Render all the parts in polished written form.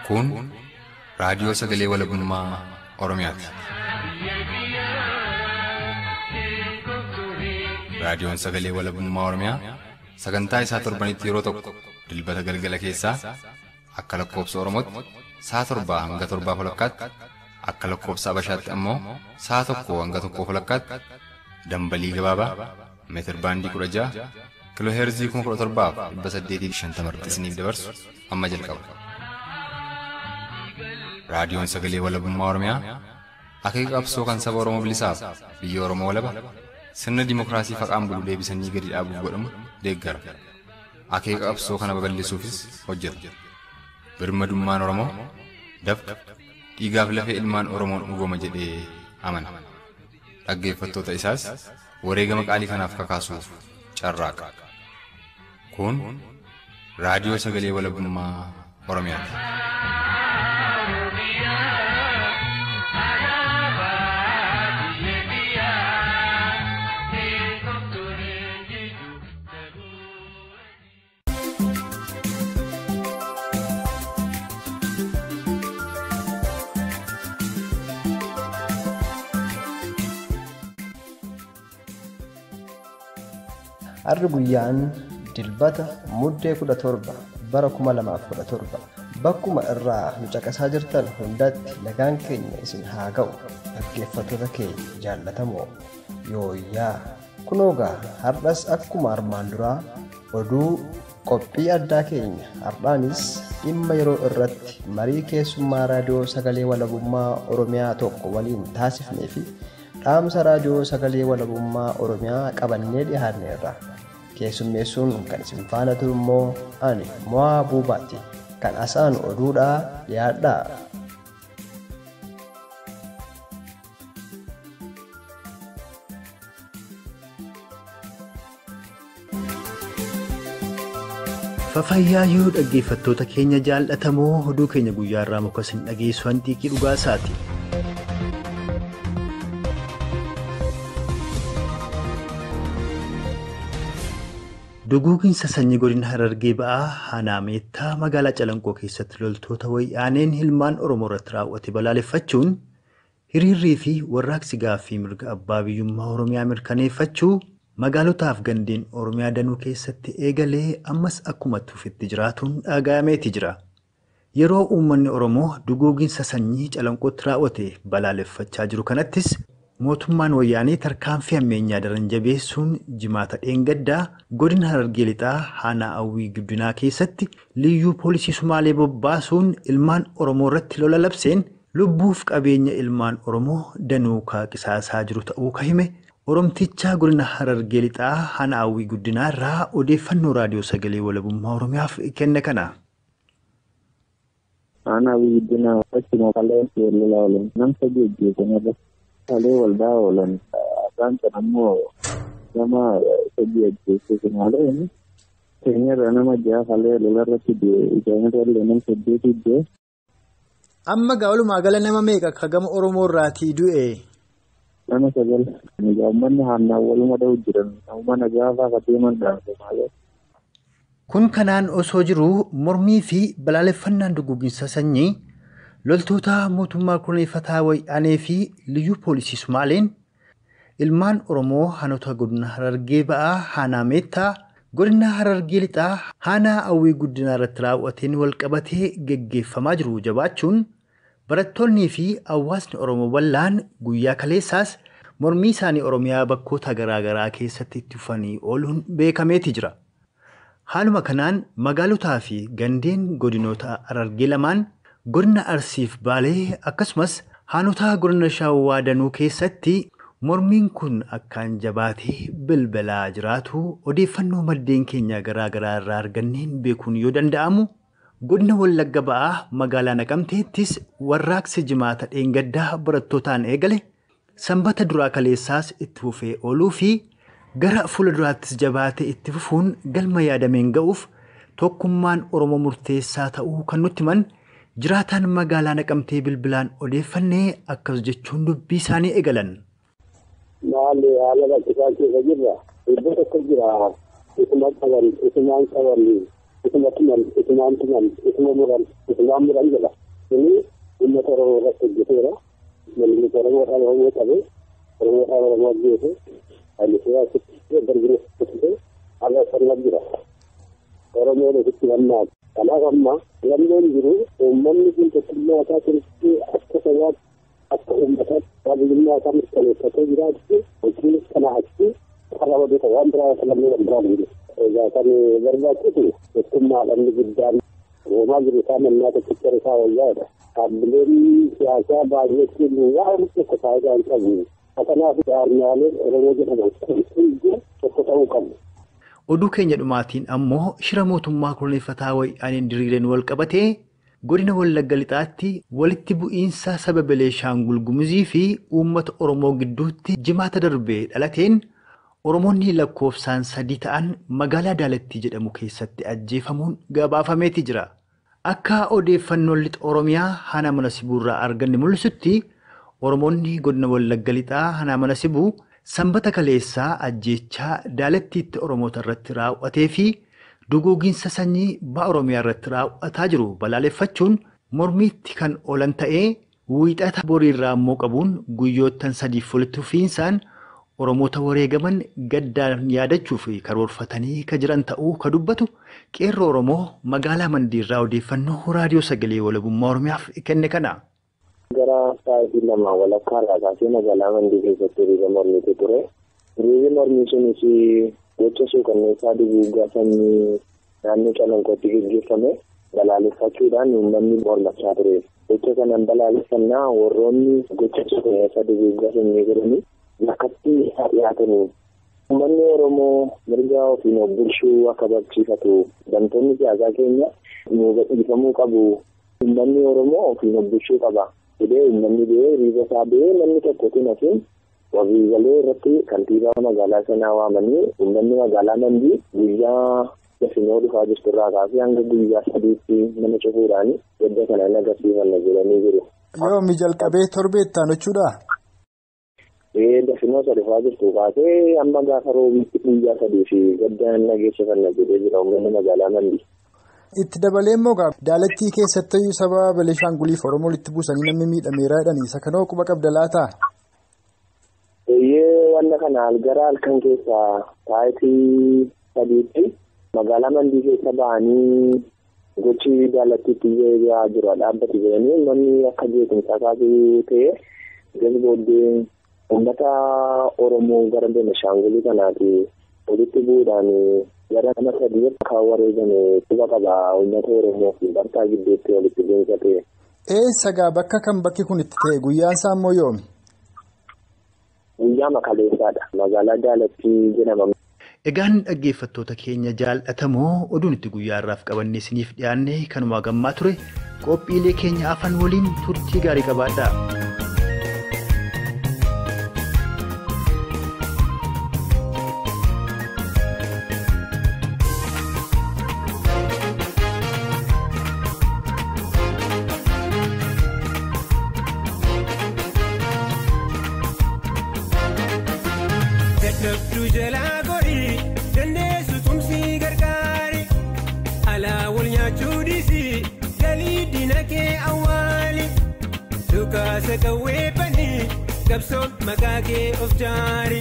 Kun raadiyoo sagalee walabummaa Oromiyaati. Raadiyoon sagalee walabummaa Oromiyaa sagantaa isaa torbanitti yeroo tokko dilbata galgala keessaa akka lakkoobsa Oromootti sa'a 7 hanga 7:30 akka lakkoobsa Abashaatti ammoo sa'a 1 hanga 1:30 dambalii gabaabaa meetir baandii 16 kiiloo heerzii 17,850 irratti isiniif dabarsu amma jalqaba. Raadiyoon sagalee walabummaa Oromiyaa akeeka qabsoo kan saba Oromoo bilisaaf biyya Oromoo walaba sirna dimookiraasii faqaan bulu deebisanii gadi dhaabuuf godhamu deeggara. Akeeka qabsoo kana babal'isuufis hojjeta. Birmadummaan Oromoo dafqa dhiigaaf lafee ilmaan Oromoon dhugooma jedhee amana. Dhaggeeffattoota isaas wareegama qaalii kanaaf kakaasuuf carraaqa. Kun raadiyoo sagalee walabummaa Oromiyaati. Harri guyyaan dilbata muddee 17 bara 2017 bakkuma irraa nu caqasaa jirtan hundatti nagaan keenya isin haa ga'u dhaggeeffattoota keenya jaallatamoo yooyyaa kunoogaa har'as akkuma armaan duraa oduu qophii addaa keenya har'aanis dhimma yeroo irratti marii keessummaa raadiyoo sagalee walabummaa Oromiyaa tokko waliin taasifnee fi dhaamsa raadiyoo sagalee walabummaa Oromiyaa qabannee dhiyaanneerra. Keessummeessuun kan isin faana turu immoo ani Mo'aa Buubaati. Kan asaan oduudhaa dhiyaadhaa. Fafayyaayuu dhaggeeffattoota keenya jaallatamoo oduu keenya guyyaa irraa muka isin dhageessu hanxiiqii dhugaasaati. Duguuginsa sanyii godina Harargee ba'aa Aanaa Meettaa magaalaa Calanqoo keessatti loltoota wayyaaneen ilmaan Oromoo irratti raawwate balaaleffachuun hiriirrii fi warraaqsi gaaffii mirga abbaa biyyummaa Oromiyaa mirkaneeffachuu magaalotaaf gandeen Oromiyaa danuu keessatti eegalee ammas akkuma tufitti jiraatuun dhaga'ameeti jira. Yeroo uummanni Oromoo duguuginsa sanyii Calanqootti raawwate balaaleffachaa jiru kanattis mootummaan wayyaanee tarkaanfii ammeenyaa daran jabeessuun jimaata dheengaddaa godina Harargee Lixaa Aanaa Awwii Guddinaa keessatti liyyuu poolisii Sumaalee bobbaasuun ilmaan Oromoo irratti lola labseen lubbuuf qabeenya ilmaan Oromoo danuu kaaqisaasaa jiru ta'uu ka hime Oromtichaa godina Harargee Lixaa Aanaa Awwii Guddinaa irraa odeeffannoo raadiyoo sagalee walabummaa Oromiyaaf kenne kana. Aanaa Awwii Guddinaa achuma kalee lola oolan namsa geggeessan Kalee waldaa oolan abbaan kan ammoo nama sadii ajjeessee Sumaaleen keenyarra nama 6 kalee lolarratti du'e isaanirra illee nama 8 du'e. Amma gaa walumaa gala nama meeqa akka gama Oromoo irraatii du'e? Nama 9. Uummanni haannaan waluma dha'u jiran nama nagaa fa'aa deeman dhaabde malee. Kun kanaan osoo jiru mormii fi balaaleffannaan duguuginsa sanyii loltoota mootummaa kunuunfataa wayyaanee fi liyyuu poolisii Sumaaleen ilmaan Oromoo hanota godina Harargee ba'aa Aanaa Meettaa godina Harargee Lixaa Aanaa Awwii Guddinaa irratti raawwateen walqabatee geggeeffamaa jiru jabaachuun barattoonnii fi hawaasni Oromoo bal'aan guyyaa kaleessaas mormii isaanii Oromiyaa bakkoota garaagaraa keessatti itti fufanii ooluun beekameeti jira. Haaluma kanaan magaalotaa fi gandeen godinoota Harargee lamaan godina Arsiif Baalee akkasumas aanota godina Shawaa danuu keessatti mormiin kun akkaan jabaatee bilbilaa jiraatu odeeffannoo maddeen keenya garaagaraa irraa arganneen beekuun yoo danda'amu godina Wallagga ba'aa magaalaa Naqamteettis warraaqsi jimaata dheengaddaa barattootaan eegale sanbata duraa kaleessaas itti fufee ooluu fi gara fuula duraattis jabaatee itti fufuun galma yaadameen ga'uuf tokkummaan Oromoo murteessaa ta'uu kan nutti himan jiraataan magaalaa Naqamtee bilbilaan odeeffannee akkas jechuun dubbii isaanii eegalan. Maali haala rakkisaa keessa jirra. Iddoo tokko jira. Isuma qaban, isumaan qaban, isuma tuman, isumaan tuman, isuma muran, isumaan muran jedha. Uummata Oromoo irratti hojjeteera. Malli Oromoo dhaan Oromoo qabee Oromoo dhaan Oromoo ajjeese Haayile Sillaasee dargii hojjete haala sirna jira. Oromoon ofitti hammaatu. Kanaaf amma filannoon jiru uummanni kun tokkummaa isaa keessatti akka sabaatti akka uummataatti qabiyyummaa isaa mirkaneeffatee jiraachuu hojiin kana achi karaa hojjeta waan biraa filannoo kan biraan jiru. Egaa kan barbaachisu tokkummaa dhalli guddaan uumaa jiru isaa mannaa tokkicha isaa wayyaadha. Dhaabbileen siyaasaa baay'eetiin waan tokko faayidaa hin qabu. Kanaaf jaarmiyaaleen Oromoo jedhaman hundi tokko ta'uu qabu. Oduu keenya dhumaatiin ammoo shira mootummaa koloneeffataa wayyaaneen diriireen wal qabatee godina Wallagga Lixaatti walitti bu'iinsa saba Beenishaangul Gumuzii fi uummata Oromoo gidduutti jimaata darbee dhalateen Oromoonni lakkoofsaan 3 ta'an magaalaa Daalattii jedhamu keessatti ajjeefamuun gabaafameeti jira. Akka odeeffannoon lixa Oromiyaa Aanaa Mana Sibuurraa arganne mul'isutti Oromoonni godina Wallagga Lixaa Aanaa Mana Sibuu Sanbata kaleessaa ajjeechaa Daalattiitti Oromoota irratti raawwatee fi duguuginsa sanyii ba'a Oromiyaa irratti raawwataa jiru balaaleffachuun mormiitti kan oolan ta'ee wiixata boriirraa immoo qabuun guyyoottan 3 walitti fufiinsaan Oromoota wareegaman gaddaan yaadachuuf karoorfatanii ka jiran ta'uu ka dubbatu qeerroo Oromoo magaalaa Mandiirraa odeeffannoo raadiyoo sagalee walabummaa Oromiyaaf kenne kana. Gara sa'aatii 2 walakkaa irraa kaasee magaalaa Mandii keessatti hiriira mormiitu ture. Hiriirri mormii sunis gocha suukanneessaa duguuggaa sanyii naannoo Calanqootti gaggeeffame balaaleffachuudhaan uummanni mormachaa ture. Gocha kanaan balaaleffannaa warroonni gocha suukanneessaa duguuggaa sanyii godhanii lakkatti dhiyaatanii uummanni Oromoo mirga ofiin of bulchuu akka barsiifatu wantoonni siyaasaa keenya nu gadhiifamuu qabu. Uummanni Oromoo ofiin of bulchuu qaba. Jedhee uummanni ba'ee hiriira isaa ba'ee namni tokkotiin hafuun waliigalee irratti kantiibaa magaalaa sanaa waamanii uummanni magaalaa Mandii guyyaa dafinoo dhufaa jirtu irraa kaasee hanga guyyaa 3tti nama cufuudhaan gadda kana agarsiifanna jedhanii jiru. Yoomi jalqabee torbee itti aanu jechuudha? Dafinoo isa dhufaa jirtu kaasee amma gaafa roobiitti guyyaa 3 fi gadda nageessifanna jedhee jira uummanni magaalaa Mandii. Itti dabalee immoo Daalattii keessatti saba Beenishaanguliif Oromoo walitti buusanii namni miidhameera jedhanii isa kanoo quba qabda laata? Eeyyee wanna kana gara halkan keessaa sa'aatii 3tti magaalaa Mandii keessa ba'anii gochi Daalattiitti jiru dhaabbatu jedhanii uummanni akka jeequmsaa kaasuu ta'e gadi booddee uummata Oromoo gara Beenishaangulii kanaati walitti bu'uudhaan gara nama 3 akka wareegame quba qaba uummata Oromoo fi Bartaa gidduutti walitti bu'iinsa ta'e. Eessa gaa bakka kan bakki kun itti ta'e guyyaan isaa immoo yoomi? Guyyaa makaleessaadha. Magaalaa Daalattii jedhama. Egaan dhaggeeffattoota keenya jaallatamoo oduun itti guyyaa irraaf qabannee isiniif dhiyaanne kanuma gammaa ture qophiilee keenya afaan waliin turtii gaarii qabaadhaa. Qabsoon maqaa kee of jaari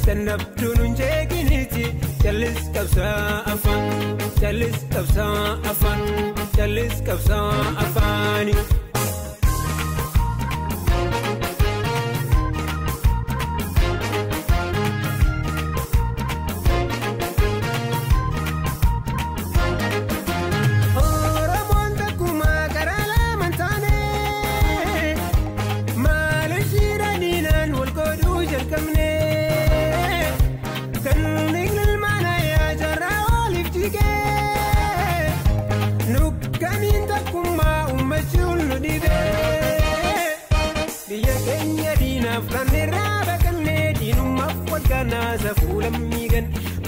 sannabduun hin jeeqiniiti jallis qabsaa afaan jallis qabsaa afaan jallis qabsaa afaani.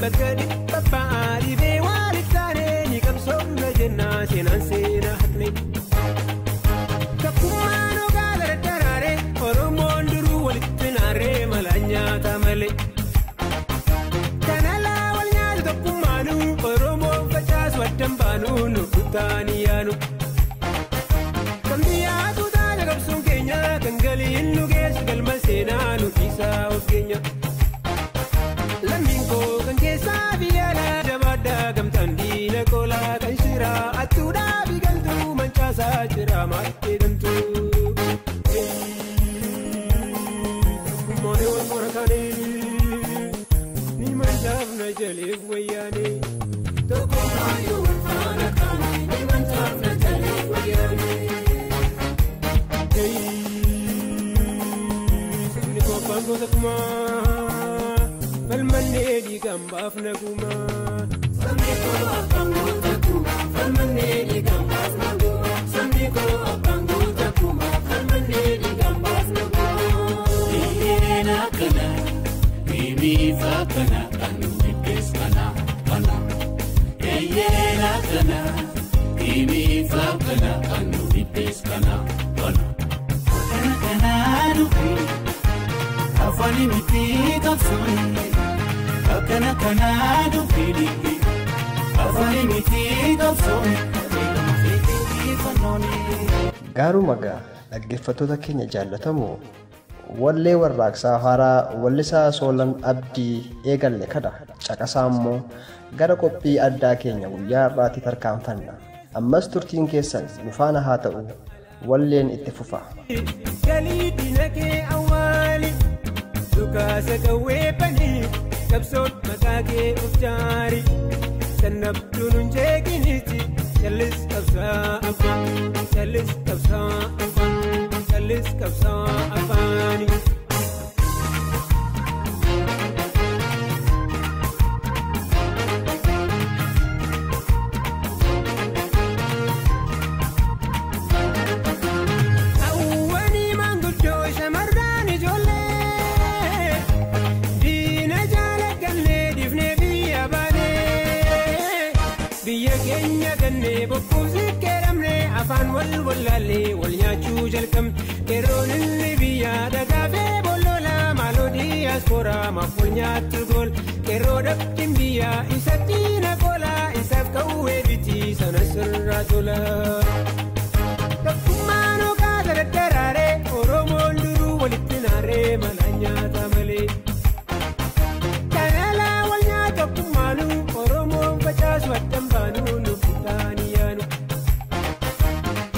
Bakka dhibba ba'aa dhibee walitti taanee ni qabsoomna jennaa seenaan seenaa haqne. Tokkummaan ogaa daraaraaree Oromoon duruu walitti naaree mala nyaata malee. Kan alaa wal nyaatu tokkummaanuu Oromoon facaasu addan baanuu nu kutaanii yaanu. Kan biyyaatu taa'ee. baafna gumaa. Sabni koo abbaan goota kumaa falmannee dhiigaan baafna gumaa. Sabni koo abbaan goota kumaa falmannee dhiigaan baafna gumaa. Biyyeen akkana himiif akkana kan nu dhibbees kana kana. Biyyeen akkana himiif akkana kan nu dhibbees kana kana. Kana kanaa dhufee afaan miti qabsooni. Akkana kanaa dhufee afaan miti qabsooni. Gaaruma gaa dhaggeeffattoota keenya jaallatamoo wallee warraaqsaa haaraa wallisaa Soolan Abdii eegalle kana caqasaa immoo gara qophii addaa keenya guyyaa har'aatti tarkaanfanna. Ammas turtiin keessan nu faana haa ta'u, walleen itti fufa. Galii diinagee awwaali dhukaasa qawwee banii qabsoon maqaa kee of jaari sannabduun hin jeeqiniiti jallis qabsaa abbaa jallis qabsaa abbaa jallis qabsaa affaani. Hawwanii maanguddoo shamarran ijoollee diina jaalaggallee dhiifnee biyya baanee biyya keenya gannee bokkuuf keeramnee afaan wal wallaallee wal nyaachuu jalqabne qeerroon inni biyya dhagaafee bollola maaloo diyaaspooraa maaf wal nyaattu gool qeerroo dhabdin biyya isatti na gola isaaf qawwee biti sana sirraa tola. Tokkummaan hoogaa daraaraaree Oromoon duruu walitti naaree mana nyaata malee. Kanalaa wal nyaata tokkummaanuu Oromoon facaasu addan baanuu nu fitaanii yaanu.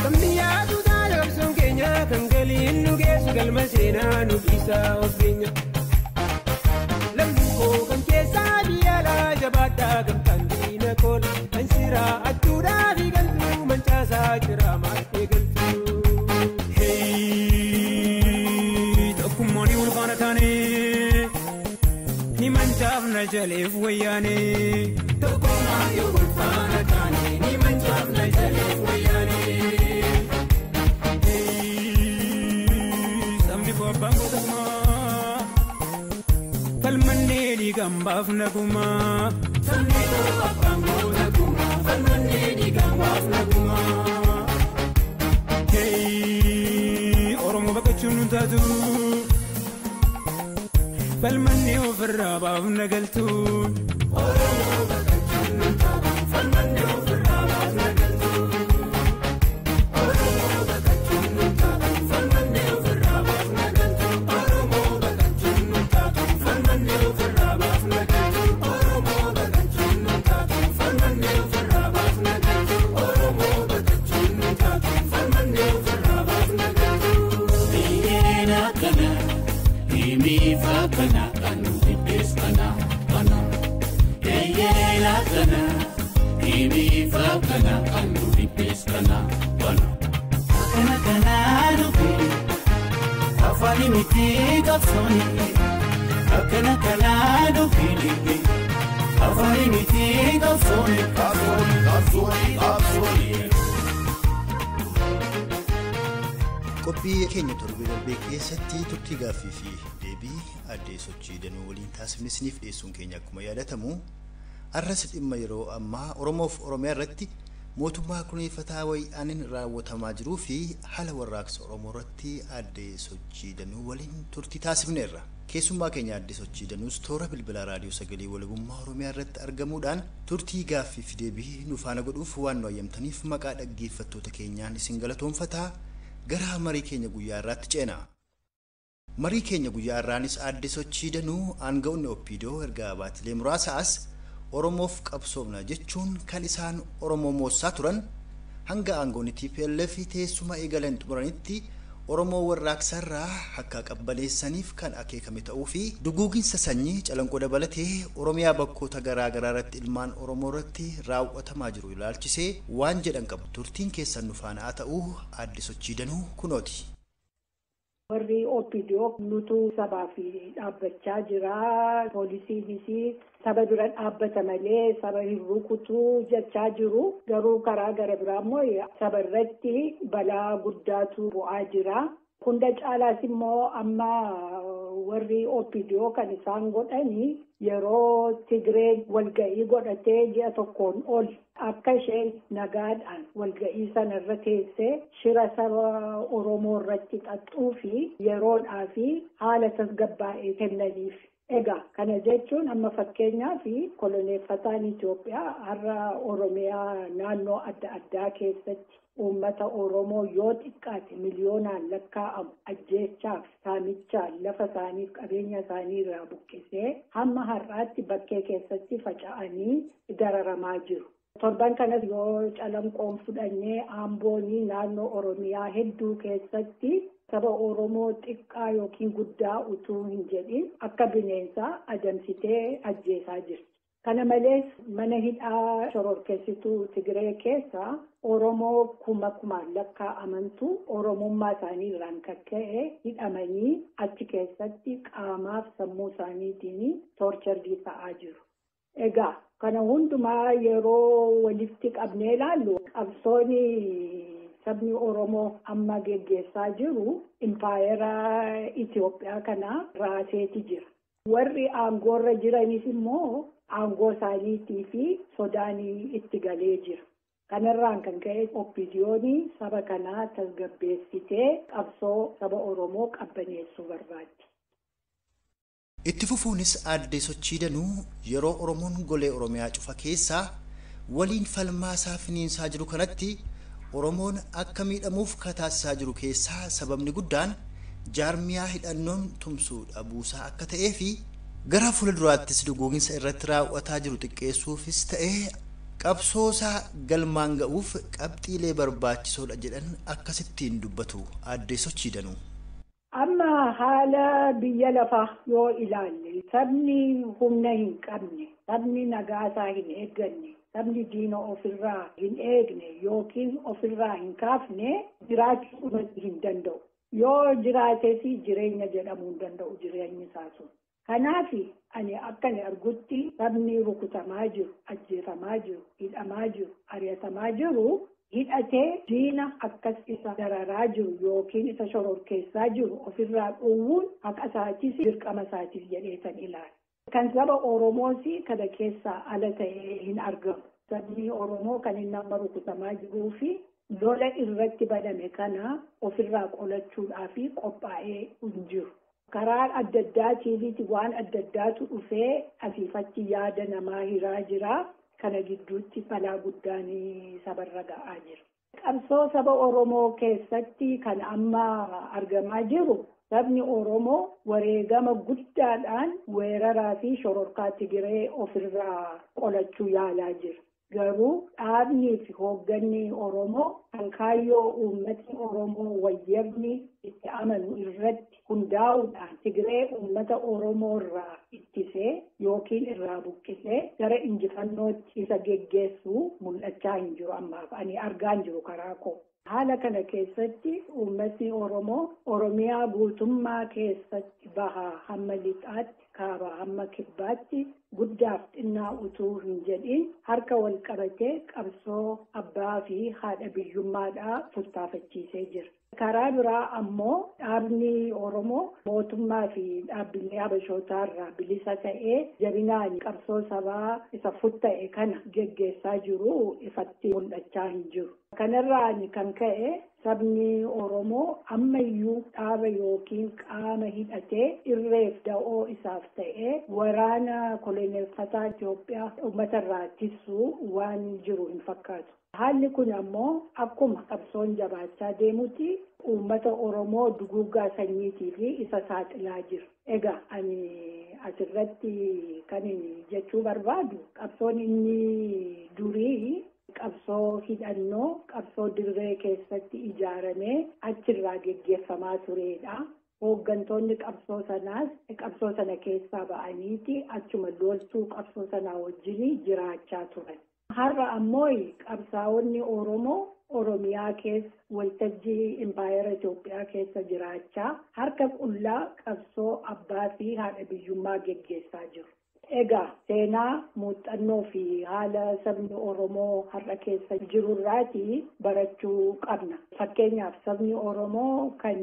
Kan biyyaatu taala qabsoon keenya kan galiin nu geessu galma seenaa nu dhiisaa of keenya. Lammii koo kan keessaa biyya alaa jabaadhaa gamtaan diina koola kan siraa attuudhaa fi galtuu mancaasaa jira maal eegaltuu. Hey, tokkummaan wal faana taanee ni mancaafna jaleef wayyaanee. Tokkummaan wal faana taanee ni mancaafna jaleef wayyaanee. Hey, sabni koo abbaan goota kumaa falmannee dhiigaan baafna gumaa. Sabni koo abbaan goota kumaa falmannee dhiigaan baafna gumaa. Hey, Oromoo baqachuun nu taatu falmannee ofirraa baafna galtu. Oromoo baqachuun nu taatu falmannee ofirraa baafna galtu. Oromoo baqachuun nu taatu falmannee ofirraa baafna galtu. Oromoo baqachuun nu taatu falmannee ofirraa baafna galtu. Oromoo baqachuun nu taatu falmannee ofirraa baafna galtu. Oromoo baqachuun nu taatu falmannee ofirraa baafna galtu. Biyyeen akkana himiif akkana kan nu dhibbees kana kana. Biyyeen akkana himiif akkana kan nu dhibbees kana kana. Akkana kanaa dhufee afaan miti qabsooni. Akkana kanaa dhufee afaan miti qabsooni. Qabsooni qabsooni qabsooni. Qophii keenya torbee darbee keessatti turtii gaaffii fi deebii addee sochii danuu waliin taasifne isiniif dhiyeessuun keenya akkuma yaadatamu arras dhimma yeroo ammaa Oromoof Oromiyaa irratti mootummaa kunuunfataa wayyaaniin raawwatamaa jiruu fi haala warraaqsa Oromoo irratti addee sochii danuu waliin turtii taasifneerra. Keessummaa keenya addee sochii danuus toora bilbilaa raadiyoo sagalee walabummaa Oromiyaa irratti argamuudhaan turtii gaaffii fi deebii nu faana godhuuf waan nu ayyamtaniif maqaa dhaggeeffattoota keenyaan isin galatoonfataa. Gara marii keenya guyyaa irraatti ceena. Marii keenya guyyaa irraanis aadde sochii danuu aanga'oonni OPDO erga baatilee muraasa as Oromoof qabsoofna jechuun kan isaan Oromoo moossaa turan hanga aangoonni TPLF teessuma eegalan xumuranitti Oromoo warraaqsarraa akka qabbaleessaniif kan akeekame ta'uu fi duguuginsa sanyii calanqoo dabalatee Oromiyaa bakkoota garaa garaa irratti ilmaan Oromoo irratti raawwatamaa jiru ilaalchisee waan jedhan qabu. Turtiin keessan nu faana haa ta'uu aadde sochii danuu kunooti. Warri OPDO nutu sabaa fi dhaabbachaa jira. Poolisiinis Saba bira dhaabbata malee saba hin rukutuu jechaa jiru. Garuu karaa gara biraa immoo saba irratti balaa guddaatu bu'aa jira. Hunda caalaas immoo amma warri OPDO kan isaan godhani yeroo Tigreen walga'ii godhatee ji'a tokkoon ol akka isheen nagaadhaan walga'ii sana irra teessee shira saba Oromoo irratti xaxxuu fi yeroodhaa fi haala tasgabbaa'ee kennaniif. Egaa kana jechuun amma fakkeenyaaf koloneeffataan Itoophiyaa har'a Oromiyaa naannoo adda addaa keessatti uummata Oromoo yoo xiqqaate miliyoonaan lakkaa'amu ajjeechaaf saamichaan lafa isaaniif qabeenya isaanii irraa buqqisee hamma har'aatti bakkee keessatti faca'anii dararamaa jiru. Torban kanas yoo calanqoon fudhannee Amboonii naannoo Oromiyaa hedduu keessatti saba Oromoo xiqqaa yookiin guddaa utuu hin jedhin akka bineensaa adamsitee ajjeesaa jirti. Kana malees mana hidhaa shororkeessituu Tigree keessa Oromoo kuma kumaan lakkaa'amantu Oromummaa isaanii irraan kakka'e hidhamanii achi keessatti qaamaaf sammuu isaaniitiin toorchardii ta'aa jiru. Egaa kana hundumaa yeroo walitti qabnee ilaallu qabsoon sabni Oromoo amma geggeessaa jiru impaayera Itoophiyaa kana raaseeti jira. Warri aangoorra jiranis immoo aangoo isaaniitii fi sodaanii itti galee jira. Kanarraan kan ka'e OPDO'n saba kanaa tasgabbeessitee qabsoo saba Oromoo qabbaneessuu barbaaddi. Itti fufuunis aadde Sochii Danuu yeroo Oromoon golee Oromiyaa cufa keessaa waliin falmaasaa finiinsaa jiru kanatti Oromoon akka miidhamuuf kataasisaa jiru keessaa sababni guddaan jaarmiyaa hidhannoon tumsuu dhabuusaa akka ta'ee fi gara fuulduraattis duguuginsa irratti raawwataa jiru xiqqeessuufis ta'ee qabsoosaa galmaan ga'uuf qabxiilee barbaachisoodha jedhan akkasittiin dubbatu aadde Sochii Danuu. Amma haala biyya lafaa yoo ilaalle sabni humna hin qabne, sabni nagaasaa hin eegganne, sabni diina ofirraa hin eegne yookiin ofirraa hin kaafne jiraachuu hin danda'u. Yoo jiraates jireenya jedhamuu hin danda'u jireenyi isaa sun. Kanaaf ani akka ani argutti sabni rukutamaa jiru, ajjeefamaa jiru, hidhamaa jiru, ari'atamaa jiru hidhatee diina akkas isa dararaa jiru yookiin isa shororkeessaa jiru ofirraa dhoowwuun haqa isaatis dirqama isaatis jedheetan ilaala. Kan saba Oromoos kana keessaa ala ta'ee hin argamu. Sabni Oromoo kan inni amma rukutamaa jiruu fi lola irratti baname kana ofirraa qolachuudhaaf qophaa'ee hin jiru. Karaa adda addaatiinis waan adda addaatu dhufee asiifatti yaada namaa hiraa jira. Kana gidduutti balaa guddaan sabarra ga'aa jira. Qabsoo saba Oromoo keessatti kan amma argamaa jiru sabni Oromoo wareegama guddaadhaan weeraraa fi shororkaa Tigree ofirraa qolachuu yaalaa jira. Garuu dhaabnii fi hoogganni Oromoo kan kaayyoo uummatni Oromoo wayyabni itti amanu irratti hundaa'uudhaan Tigree uummata Oromoo irraa ittisee yookiin irraa buqqisee gara injifannootti isa geggeessu mul'achaa hin jiru ammaaf ani argaa hin jiru karaa koo. Haala kana keessatti uummatni Oromoo Oromiyaa guutummaa keessatti bahaa hamma lixaatti kaabaa hamma kibbaatti guddaaf xinnaa utuu hin jedhin harka wal qabatee qabsoo abbaa fi haadha biyyummaadhaa futtaafachiisee jira. Karaa biraa ammoo dhaabni Oromoo mootummaa fi dhaabbilee habashootaa irraa bilisa ta'ee jabinaan qabsoo sabaa isa futta'e kana geggeessaa jiru ifatti mul'achaa hin jiru. Kanarraan kan ka'e sabni Oromoo ammayyuu dhaaba yookiin qaama hidhatee irreef da'oo isaaf ta'ee waraana koloneeffataa Itoophiyaa uummatarraa tiksuu waan jiru hin fakkaatu. Haalli kun ammoo akkuma qabsoon jabaachaa deemutti uummata Oromoo duguuggaa sanyiitii fi isa saaxilaa jira. Egaa ani asirratti kan jechuu barbaadu qabsoon inni durii qabsoo hidhannoo qabsoo dirree keessatti ijaaramee achirraa geggeeffamaa turedha. Hooggantoonni qabsoo sanaas qabsoo sana keessaa ba'aniiti achuma loltuu qabsoo sanaa wajjin jiraachaa turan. Har'a ammoo qabsaa'onni Oromoo Oromiyaa keessa waltajjii impaayera Itoophiyaa keessa jiraachaa harka qullaa qabsoo abbaa fi haadha biyyummaa geggeessaa jiru. Egaa seenaa muuxannoo fi haala sabni Oromoo har'a keessa jirurraatii barachuu qabna. Fakkeenyaaf sabni Oromoo kan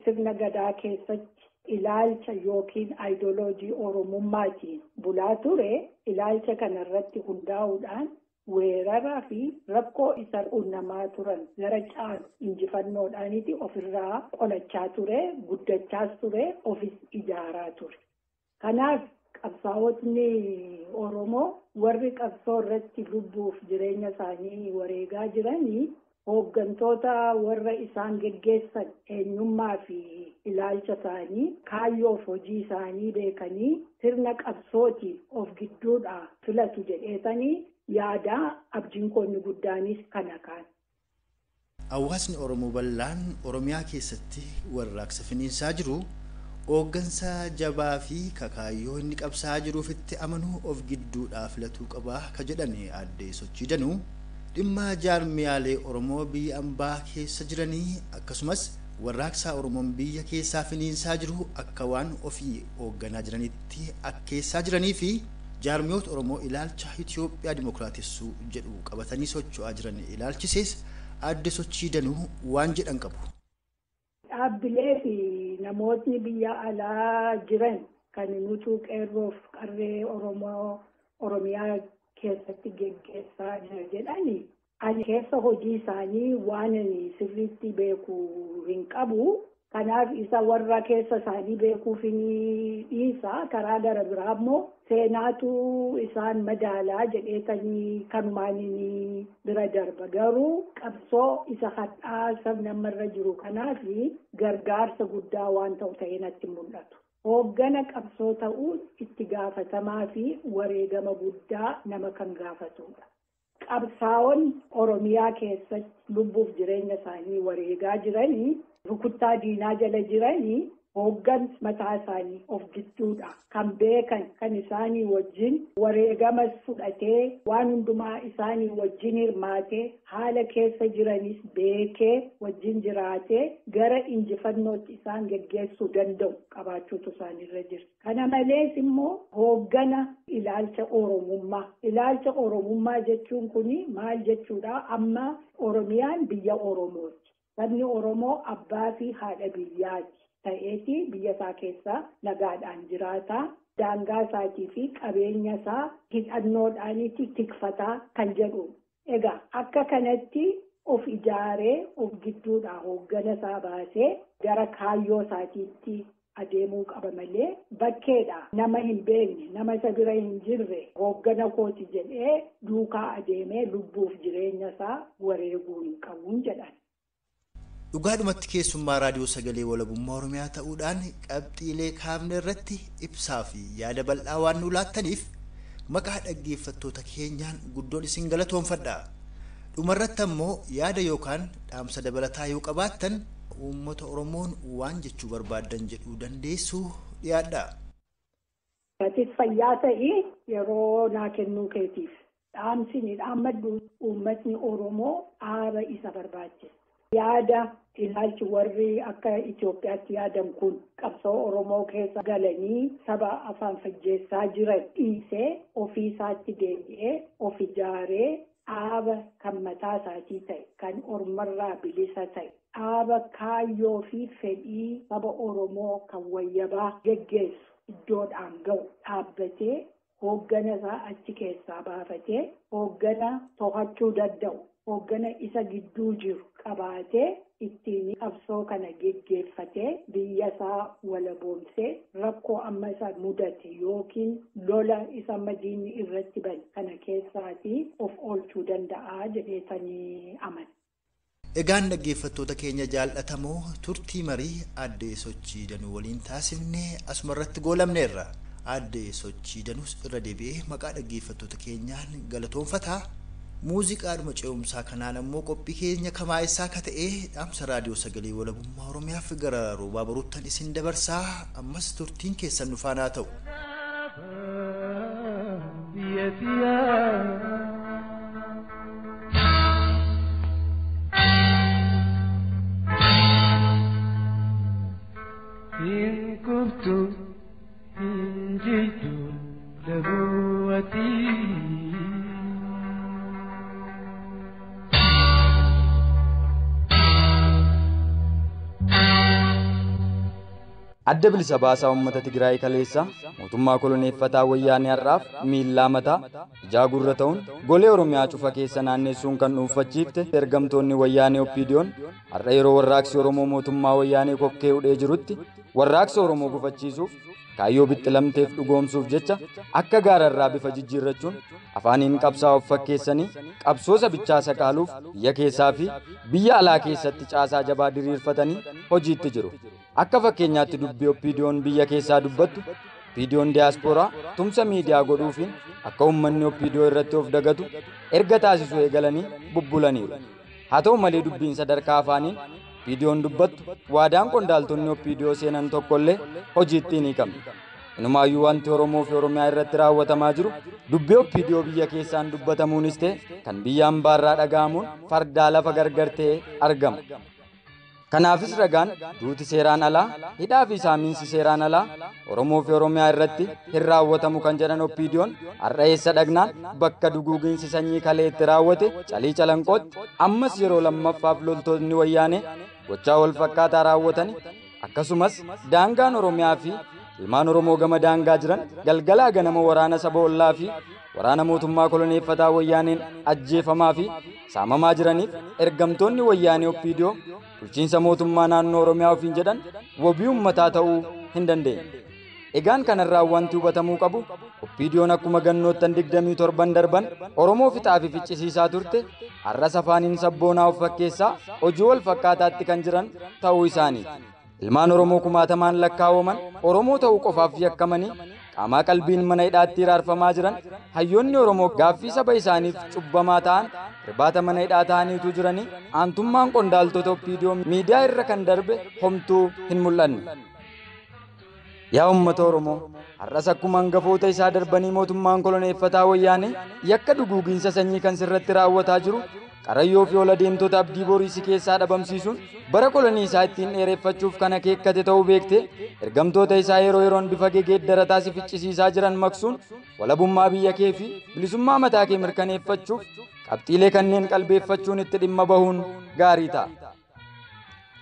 sirna gadaa keessatti ilaalcha yookiin aayidoloojii Oromummaatiin bulaa ture ilaalcha kanarratti hundaa'uudhaan weeraraa fi rakkoo isa qunnamaa turan gara caalu injifannoodhaaniiti ofirraa qolachaa ture, guddachaas ture, ofis ijaaraa ture. Kanaaf qabsaa'otni Oromoo warri qabsoo irratti lubbuuf jireenya isaanii wareegaa jiranii hooggantoota warra isaan geggeessan eenyummaa fi ilaalcha isaanii kaayyoof hojii isaanii beekanii sirna qabsootiin of gidduudhaa filatu jedheetanii yaada abdiin koonni guddaanis kana kaan. Hawaasni Oromoo bal'aan Oromiyaa keessatti warraaqsa finiinsaa jiru hooggansa jabaa fi kakaayyoo inni qabsaa jiruufitti amanuu of gidduudhaa filatuu qabaa ka jedhani aadde Sochii Danuu dhimma jaarmiyaalee Oromoo biyya ambaa keessa jiranii akkasumas warraaqsa Oromoon biyya keessaa finiinsaa jiru akka waan ofii hoogganaa jiranitti akkeessaa jiranii fi jaarmiyoota Oromoo ilaalcha Itoophiyaa Dimookiraatessuu jedhu qabatanii socho'aa jiran ilaalchisees aadde Sochii Danuu waan jedhan qabu. Dhaabbilee fi namootni biyya alaa jiran kan nutu qeerroof qarree Oromoo Oromiyaa keessatti geggeessaa jira jedhani ani keessa hojii isaanii waan ani sirriitti beeku hin qabu. Kanaaf isa warra keessa isaanii beekuuf ni dhiisa. Karaa gara biraa immoo seenaatu isaan madaalaa jedheetanii kanumaan ni bira darba. Garuu qabsoo isa hadhaa sabni ammarra jiru kanaaf gargaarsa guddaa waan ta'u ta'ee natti mul'atu. Hooggana qabsoo ta'uun itti gaafatamaa fi wareegama guddaa nama kan gaafatudha. Qabsaa'onni Oromiyaa keessatti lubbuuf jireenya isaanii wareegaa jiranii rukuttaa diinaa jala jiranii hooggansa mataa isaanii of gidduudha. Kan beekan kan isaanii wajjin wareegamas fudhatee waan hundumaa isaanii wajjin hirmaatee haala keessa jiranis beekee wajjin jiraatee gara injifannootti isaan geggeessuu danda'u qabaachuutu isaanirra jira. Kana malees immoo hooggana ilaalcha Oromummaa. Ilaalcha Oromummaa jechuun kuni maal jechuudha? Amma Oromiyaan biyya Oromooti. Sabni Oromoo abbaa fi haadha biyyaati. Ta'eeti biyya isaa keessa nagaadhaan jiraata. Daangaa isaatii fi qabeenya isaa hidhannoodhaanitti tikfataa kan jedhu. Egaa akka kanatti of ijaaree of gidduudhaa hooggana isaa baasee gara kaayyoo isaatiitti adeemuu qaba malee bakkeedha. Nama hin beekne, nama isa bira hin jirre hooggana kooti jedhee duukaa adeemee lubbuuf jireenya isaa wareeguu hin qabuun jedhan. Dhugaadhumatti keessummaa raadiyoo sagalee walabummaa Oromiyaa ta'uudhaan qabxiilee kaafne irratti ibsaa fi yaada bal'aa waan nu laattaniif maqaa dhaggeeffattoota keenyaan guddoon isin galatoomfadha. Dhumarratti ammoo yaada yookaan dhaamsa dabalataa yoo qabaattan uummata Oromoon waan jechuu barbaaddan jedhuu dandeessu dhiyaadha. Atis fayyaa ta'ii yeroo naa kennuu keetiif dhaamsi ni dhaammadhu uummatni Oromoo dhaaba isa barbaachisa. Yaada ilaalchi warri akka Itoophiyaatti yaadan kun qabsoo Oromoo keessa galanii saba afaan fajjeessaa jiran dhiisee ofii isaatti deebi'ee of ijaaree dhaaba kan mataa isaatii ta'e kan ormarraa bilisa ta'e dhaaba kaayyoo fi fedhii saba Oromoo kan wayyabaa geggeessu iddoodhaan ga'u dhaabbatee hooggana isaa achi keessaa baafatee hooggana to'achuu danda'u. Hooggana isa gidduu jiru qabaatee ittiin qabsoo kana geggeeffatee biyya isaa walaboomsee rakkoo amma isa mudate yookiin lola isa amma diinni irratti bane kana keessaatii of oolchuu danda'a jedheetanii amana. Egaan dhaggeeffattoota keenya jaallatamoo turtii marii aadde Sochii Danuu waliin taasifnee asumarratti goolamneerra. Aadde Sochii Danuus irra deebi'ee maqaa dhaggeeffattoota keenyaan galatoonfataa. Muuziqaadhuma ce'umsaa kanaan ammoo qophii keenya kamaa isaa akka ta'e dhaamsa raadiyoo sagalee walabummaa Oromiyaaf gara roobaa baruuttan isin dabarsaa ammas turtiin keessan nu faanaa ta'u. Hin kuftu hin jiitu. Adda bilisa baasaa uummata Tigraay kaleessa mootummaa koloneeffataa wayyaanee har'aaf miillaa mataa ijaa gurra ta'uun golee Oromiyaa cufa keessa naannessuun kan dhuunfachiifte ergamtoonni wayyaanee Oppiidiyoon har'a yeroo warraaqsi Oromoo mootummaa wayyaanee kokkee hudhee jirutti warraaqsa Oromoo gufachiisuuf kaayyoo bixxilamteef dhugoomsuuf jecha akka gaararraa bifa jijjiirrachuun afaaniin qabsaa of fakkeessanii qabsoo sabichaa sakaaluuf biyya keessaa fi biyya alaa keessatti caasaa jabaa diriirfatanii hojiitti jiru. Akka fakkeenyaatti dubbii Oppiidiyoon biyya keessaa dubbattu Oppiidiyoon diyaaspooraa tumsa miidiyaa godhuufiin akka uummanni Oppiidiyoo irratti of dagatu erga taasisuu eegalanii bubbulaniiru. Haa ta'u malee dubbiin sadarkaa afaaniin Oppiidiyoon dubbattu waadaan qondaaltonni Oppiidiyoo seenan tokkollee hojiitti hin hiikamne. Inumaayyuu wanti Oromoo fi Oromiyaa irratti raawwatamaa jiru dubbii Oppiidiyoo biyya keessaan dubbatamuunis ta'e kan biyya hambaarraa dhaga'amuun fardaa lafa gargar ta'e argama. Kanaafis ragaan duuti seeraan alaa, hidhaa fi saamiinsi seeraan alaa Oromoo fi Oromiyaa irratti hin raawwatamu kan jedhan Oppiidiyoon har'a eessa dhagnaan bakka duguuginsi sanyii kalee itti raawwate Calii Calanqootti ammas yeroo lammaffaaf loltoonni wayyaanee gochaa wal fakkaataa raawwatani akkasumas daangaan Oromiyaa fi ilmaan Oromoo gama daangaa jiran galgalaa ganama waraana saba ollaa fi waraana mootummaa koloneeffataa wayyaaneen ajjeefamaa fi saamamaa jiraniif ergamtoonni wayyaanee Oppiidiyoo bulchiinsa mootummaa naannoo Oromiyaa ofiin jedhan wabii uummataa ta'uu hin dandeenye. Egaan kanarraa wanti hubatamuu qabu Oppiidiyoon akkuma gannoottan 27 darban Oromoo fixaa fi ficcisiisaa turte har'as afaaniin sabboonaa of fakkeessaa hojii wal fakkaataatti kan jiran ta'uu isaaniiti. Ilmaan Oromoo kumaatamaan lakkaa'aman Oromoo ta'uu qofaaf yakkamanii qaamaa qalbiin mana hidhaatti hiraarfamaa jiran hayyoonni Oromoo gaaffii saba isaaniif cubbamaa ta'an irbaata mana hidhaa ta'aniitu jiranii aantummaan qondaaltota Oppiidiyoo miidiyaa irra kan darbe homtuu hin mul'anne. Yaa uummata Oromoo, har'as akkuma hangafoota isaa darbanii mootummaan koloneeffataa wayyaanee yakka duguuginsa sanyii kan sirratti raawwataa jiru qarayyoo fi ola deemtota abdii borii keessaa dhabamsiisuun bara kolonii isaa ittiin dheereffachuuf kan akeekkate ta'uu beektee ergamtoota isaa yeroo yeroon bifa gegeeddarataa si ficcisiisaa jiran maqsuun walabummaa biyya kee fi bilisummaa mataa kee mirkaneeffachuuf qabxiilee kanneen qalbeeffachuun itti dhimma bahuun gaarii ta'a.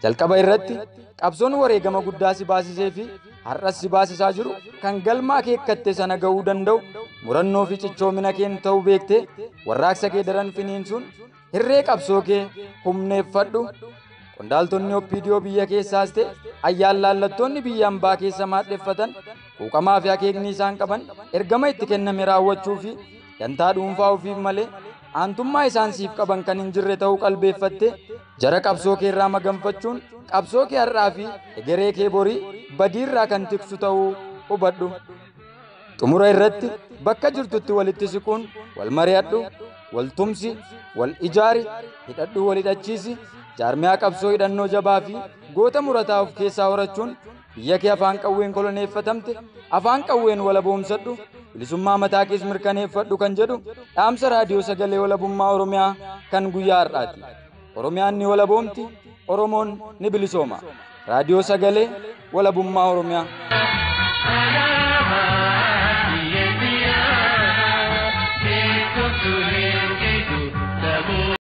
Jalqaba irratti qabsoon wareegama guddaa si baasisee fi har'as si baasisaa jiru kan galma akeekkatte sana ga'uu danda'u murannoo fi cichoomina keen ta'uu beektee warraaqsa kee daran finiinsuun hirree qabsoo kee humneeffadhu. Qondaaltonni Oppiidiyoo biyya keessaas ta'e ayyaan laallattoonni biyya hambaa keessa maadheffatan quuqamaa fi akeekni isaan qaban ergama itti kenname raawwachuu fi dantaa dhuunfaa ofiif malee aantummaa isaan siif qaban kan hin jirre ta'uu qalbeeffatte jara qabsoo kee irraa maganfachuun qabsoo kee har'aa fi egeree kee borii badiirraa kan tiksu ta'uu hubadhu. Xumura irratti bakka jirtutti walitti siquun wal mari'adhu, wal tumsi, wal ijaari, hidhadhu, wal hidhachiisi, jaarmiyaa qabsoo hidhannoo jabaa fi goota murataa of keessaa horachuun biyya kee afaan qawween koloneeffatamte afaan qawween walaboomsadhu, bilisummaa mataa kees mirkaneeffadhu kan jedhu dhaamsa raadiyoo sagalee walabummaa Oromiyaa kan guyyaa har'aati. Oromiyaan ni walaboomti, Oromoon ni bilisooma. Raadiyoo sagalee walabummaa Oromiyaa.